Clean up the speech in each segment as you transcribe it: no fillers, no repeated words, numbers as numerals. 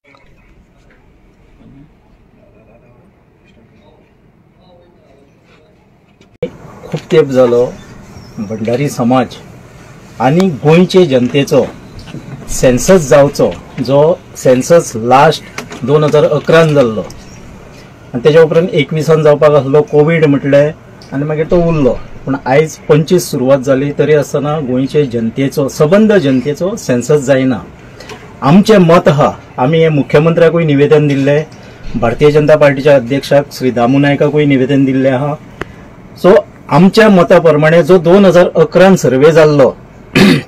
खूब तेंप जालो भंडारी समाज आनी गोंयचे जनतेचो सेन्सस जावचो, जो सेन्सस लास्ट 2011 जाल्लो आनी तेज्या उपरांत 21 जावपाक आसलो, कोवीड म्हटलें आनी मागीर तो उरलो. पूण आयज 25 सुरवात जाली तरी आसतना गोंयचे जनतेचो, सबंद जनतेचो सेन्सस जायना. आमचें मत आहा, आमी हे मुख्यमंत्र्याकूय निवेदन दिल्लें, भारतीय जनता पार्टीच्या अध्यक्षाक श्री दामू नायकाकूय निवेदन दिल्लें आहा. सो आमच्या मता प्रमाणे जो 2011 सर्वे जाल्लो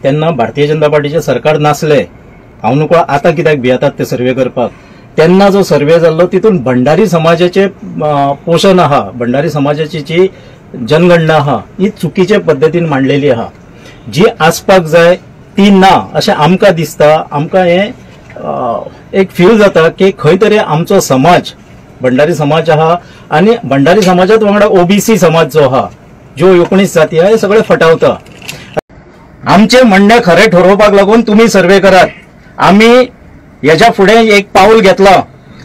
तेन्ना भारतीय जनता पार्टीचें सरकार नासलें. हांव नको आतां कित्याक भियेतात ते सर्वे करपाक. तेन्ना जो सर्वे जाल्लो तितून भंडारी समाजाचे पोशण आहा, भंडारी समाजाची जी जनगणना आहा ही चुकीचे पद्दतीन मांडलेली आहा, जी आसपाक जाय ती ना अशें आमकां दिसता. आमकां हें एक फील जाता की खंय तरी आमचो समाज भंडारी समाज आहा आनी भंडारी समाजात वांगडा ओबीसी समाज जो आहा, ज्यो 19 जाती आहा, हे सगळे फटावता. आमचें म्हणणें खरें ठरोवपाक लागून तुमी सर्वे करात. आमी हेज्या फुडें एक पावल घेतलां,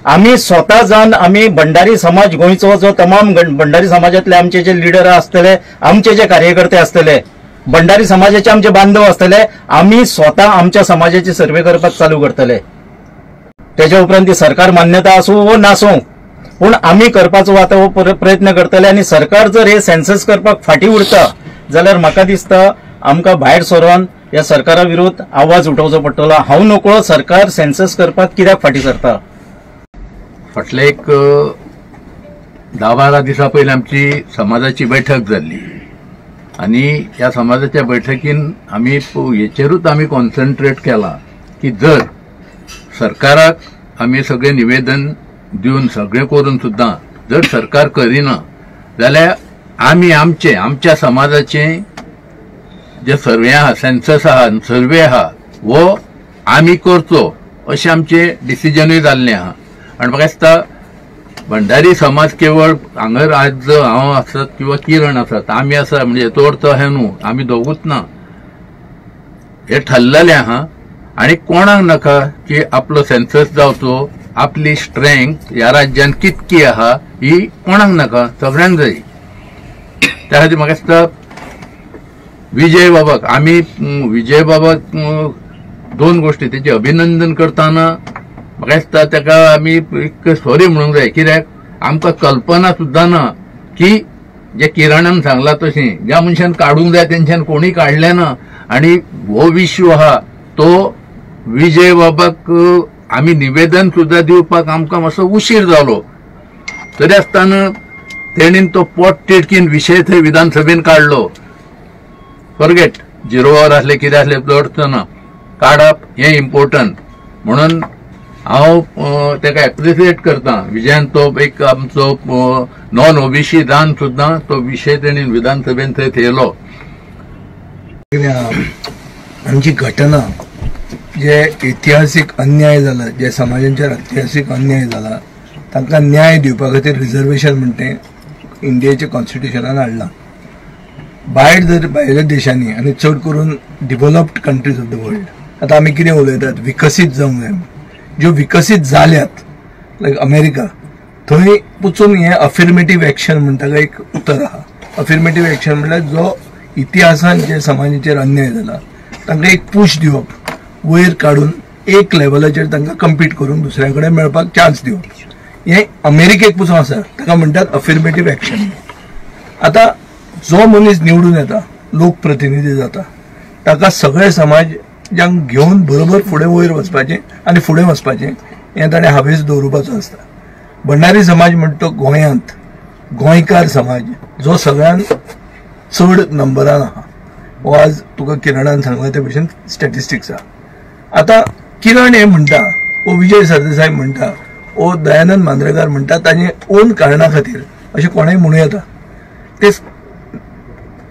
आमी स्वता जावन आमी भंडारी समाज गोंयचो जो तमाम भंडारी समाजांतले आमचे जे लिडर आसतले, आमचे जे कार्यकर्ते आसतले, भंडारी समाजाचे आमचे बांधव आसतले, आमी स्वता आमच्या समाजाची सर्वे करपाक चालू करतले. तेज्या उपरांत ती सरकार मान्यता आसूं वो नासूं, पूण आमी करपाचो आतां हो प्रयत्न करतले. आनी सरकार जर हे सेन्सस करपाक फाटीं उरता जाल्यार म्हाका दिसता आमकां भायर सरोन ह्या सरकारा विरोध आवाज उठोवचो पडटलो. हांव नकळो सरकार सेन्सस करपाक कित्याक फाटीं सरता. फाटले एक 10-12 दिसां पयलीं आमची समाजाची बैठक जाल्ली आनी ह्या समाजाच्या बैठकीन आमी हेचेरूच आमी कॉन्सन्ट्रेट केला की जर सरकाराक आमी सगळें निवेदन दिवन सगळें करून सुद्दां जर सरकार करिना जाल्यार आमी आमचे आमच्या समाजाचें जे सर्वे आहा, सेन्सस आहा, सर्वे आहा वो आमी करचो अशें आमचें डिसिजनूय जाल्लें आहा. आनी म्हाका दिसता भंडारी समाज केवळ हांगर आज हांव आसत किंवा किरण आसत, आमी आसा म्हणजे हेचो अर्थ अशें न्हू आमी दोगूच ना, हें ठरलेलें आहा. आनी कोणाक नाका की आपलो सेन्सस जावचो, आपली स्ट्रेंथ ह्या राज्यान कितकी आहा ही कोणाक नाका, सगळ्यांक जाय. त्या खातीर म्हाका दिसता विजय बाबाक आमी विजय बाबाक दोन गोष्टी तेचे अभिनंदन करतना म्हाका दिसता ताका आमी एक सॉरी म्हणूंक जाय, कित्याक आमकां कल्पना सुद्दां ना की जे किरणान सांगलां तशें ज्या मनशान काडूंक जाय तेंच्यान कोणी काडलें ना. आनी हो विश्व आहा तो विजय बाबाक आमी निवेदन सुद्दां दिवपाक आमकां मातसो उशीर जालो, तरी आसतना तेणीन तो पोट तिडकीन विशय थंय विधानसभेन काडलो. फॉरगेट झिरोवर आसले कितें आसलें अर्थ ना, काडप हें इम्पोर्टंट म्हणून हांव ताका एप्रिशिएट करता. विजयान तो एक आमचो नॉन ओबीसी जावन सुद्दां तो विशय तेणी विधानसभेन थंय थेयलो. आमची घटना जे इतिहासीक अन्याय जाला, जे समाजांचेर ऐतिहासीक अन्याय जाला तांकां न्याय दिवपा खातीर रिजर्वेशन म्हणटे इंडियेच्या कॉन्स्टिट्युशनान हाडलां. भायर जर भायल्या देशांनी आनी चड करून developed countries of the world, आतां आमी कितें उलयतात विकसीत जावंक जाय, ज्यो विकसीत जाल्यात लायक अमेरिका, थंय पसून हें अफिर्मेटीव एक्शन म्हणटा एक उतर आहा. अफिर्मेटीव एक्शन म्हणल्यार जो इतिहासान जे समाजाचेर अन्याय जाला तांकां एक पूश दिवप, वयर काडून एक लेवलाचेर तांकां कम्पीट करून दुसऱ्या कडेन मेळपाक चान्स दिवप, हें अमेरिकेक पसून आसा, ताका म्हणटात अफिर्मेटीव एक्शन. आतां जो मनीस निवडून येता, लोकप्रतिनिधी जाता, ताका सगळे समाजांक घेवन बरोबर फुडें वयर वचपाचें आनी फुडें वचपाचें हें ताणें हावेस दवरुपाचो आसता. भंडारी समाज म्हणटा तो गोंयांत गोंयकार समाज जो सगळ्यांत चड नंबरान आहा, हो आज तुका किरणान सांगला ते भशेन स्टॅटिस्टिक्स आहा. आतां किरण हें म्हणटा, वो विजय सरदेसाय म्हणटा, वो दयानंद मांद्रेकार म्हणटा, ताजे ओन कारणा खातीर अशें कोणेंय म्हणूं येता. ते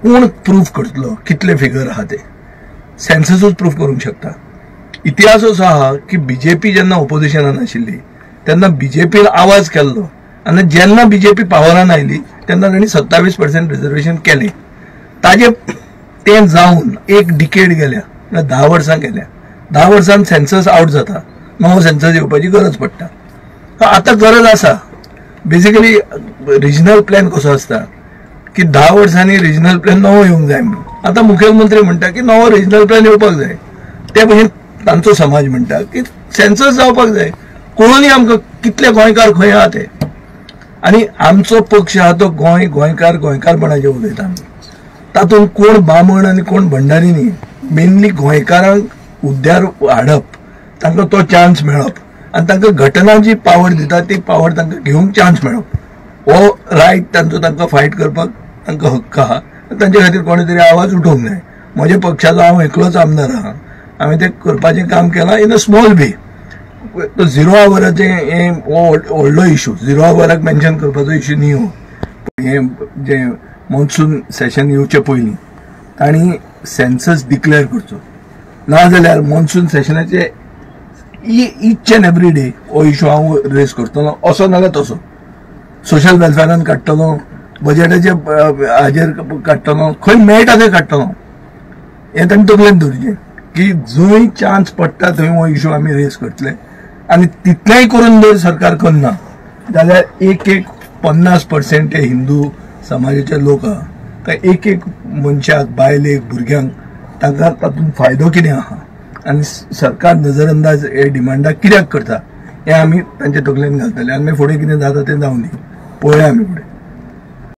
कोण प्रूफ करतलो कितले फिगर आहा ते सेन्ससूच प्रूफ करूंक शकता. इतिहास असो आहा की बीजेपी जेन्ना ओपोजिशनान आशिल्ली तेन्ना बीजेपीन आवाज केल्लो आनी जेन्ना बीजेपी पावरान आयली तेन्ना तांणी 27% रिजर्वेशन केलें. ताजे तें जावन एक डिकेड गेल्या, 10 वर्सां गेल्या, 10 वर्सान सेन्सस आवट जाता. नवो सेन्सस येवपाची गरज पडटा. आतां गरज आसा. बेसिकली रिजनल प्लॅन कसो आसता की 10 वर्सांनी रिजनल प्लॅन नवो येवंक जाय म्हणून. आतां मुखेलमंत्री म्हणटा की नवो रिजनल प्लॅन येवपाक जाय. ते भशेन तांचो समाज म्हणटा की सेन्सस जावपाक जाय, कळून आमकां कितले गोंयकार खंय आहा ते. आनी आमचो पक्ष आहा तो गोंय गोंयकार गोंयकारपणाचेर उलयता आमी. तातूंत कोण बामण आनी कोण भंडारी न्ही. मेनली गोंयकारांक उद्यार हाडप, तांकां तो चान्स मेळप आनी तांकां घटना जी पावर दिता ती पावर तांकां घेवंक चान्स मेळप, हो रायट तांचो, तांकां फायट करपाक तांकां हक्क आहा. तांचे खातीर कोणें तरी आवाज उठोवंक जाय. म्हज्या पक्षाचो हांव एकलोच आमदार आहा, हांवें तें करपाचें काम केलां इन अ स्मॉल वे. तो झिरो आवराचें हें हो व्हडलो इशू, झिरो आवराक मेन्शन करपाचो इशू न्ही हो. हें जें मॉन्सून सेशन येवचे पयलीं तांणी सेन्सस डिक्लेअर करचो, ना जाल्यार मॉन्सून सेशनाचे इच एंड एवरी डे हो इशू हांव रेज करतलो, असो नाल्यार तसो. सोशल वेलफेरान काडटलो, बजेटाचे हाजेर काडटलो, खंय मेळटा थंय काडटलो. हें तांणी तकलेन दवरचें की जंय चान्स पडटा थंय हो इशू आमी रेज करतले. आनी तितलेंय करून जर सरकार करना जाल्यार एक एक 50% हे हिंदू समाजाचे लोक आहा, तर एक एक मनशाक, बायलेक, भुरग्यांक तांकां तातूंत फायदो कितें आहा आनी सरकार नजरअंदाज हे डिमांडाक कित्याक करता हें आमी तांचे तकलेन घालतले. आनी मागीर फुडें कितें जाता तें जावं दी, पळोवया आमी फुडें.